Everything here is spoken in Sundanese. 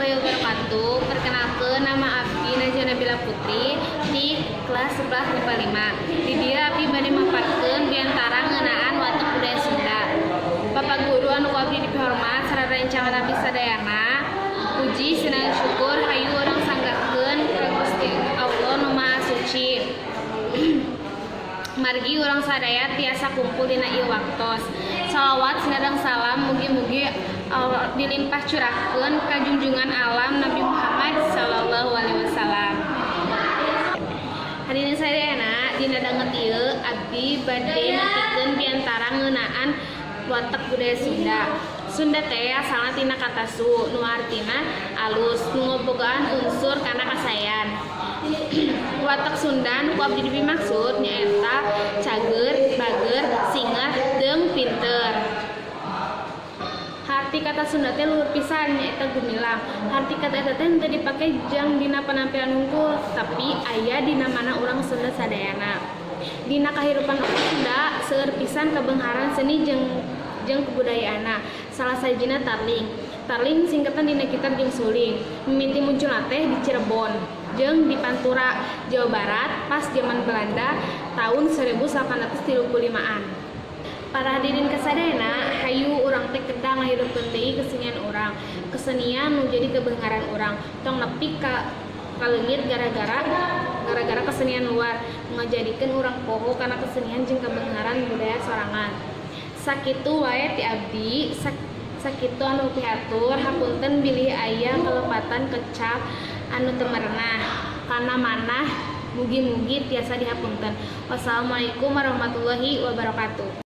Warahmatullahi wabarakatuh. Perkenalkan, nama abdi Najwa Nabila Putri di kelas 11 MIPA 5. Di dieu abdi bade maparkeun biantara ngeunaan watak budaya Sunda. Bapak guru anu ku abdi dipihormat sareng rencangan abdi sadayana. Puji sinareng syukur hayu urang sanggakeun ka Gusti Allah nu Maha Suci. Margi urang sadaya tiasa kumpul dina ieu waktos. Salawat sinareng salam mugi-mugi Allah dilimpah curahkeun ka junjungan alam Nabi Muhammad sallallahu alaihi wasallam. Hadirin sadayana, dina danget ieu abdi bade nepikeun biantara ngeunaan watak budaya Sunda. Sunda teh asalna tina kata su, nu artina alus, nu ngabogaan unsur kana kasaean. Watak Sunda nu ku abdi dipimaksud nyaeta cager, bager, singer, jeung pinter. Harti kata Sunda teh luhur pisan, nyaeta gumilang. Harti kata eta teh henteu dipake jang dina penampilan hungkul, tapi aya dina mana urang Sunda sadayana. Dina kahirupan urang Sunda seueur pisan kabeungharan seni jeung jeung kebudayaanna. Salah sahijina tarling. Tarling singkatan dina gitar jeung suling. Mimiti munculna teh di Cirebon jeung di Pantura, Jawa Barat pas zaman Belanda tahun 1835-an. Para hadirin kasadayana, hayu urang teh kedah ngahirupkeun deui kesenian urang. Kesenian nu jadi kebeungharan urang. Tong nepi ka kaleungit gara-gara kesenian luar ngajadikeun urang poho kana kesenian jeung kebeungharan budaya sorangan. Sakitu wae ti abdi, sakitu anu pihatur, hapunten bilih aya kalepatan kecap anu teu merenah. Kana manah mugi-mugi tiasa dihapunten. Wassalamualaikum warahmatullahi wabarakatuh.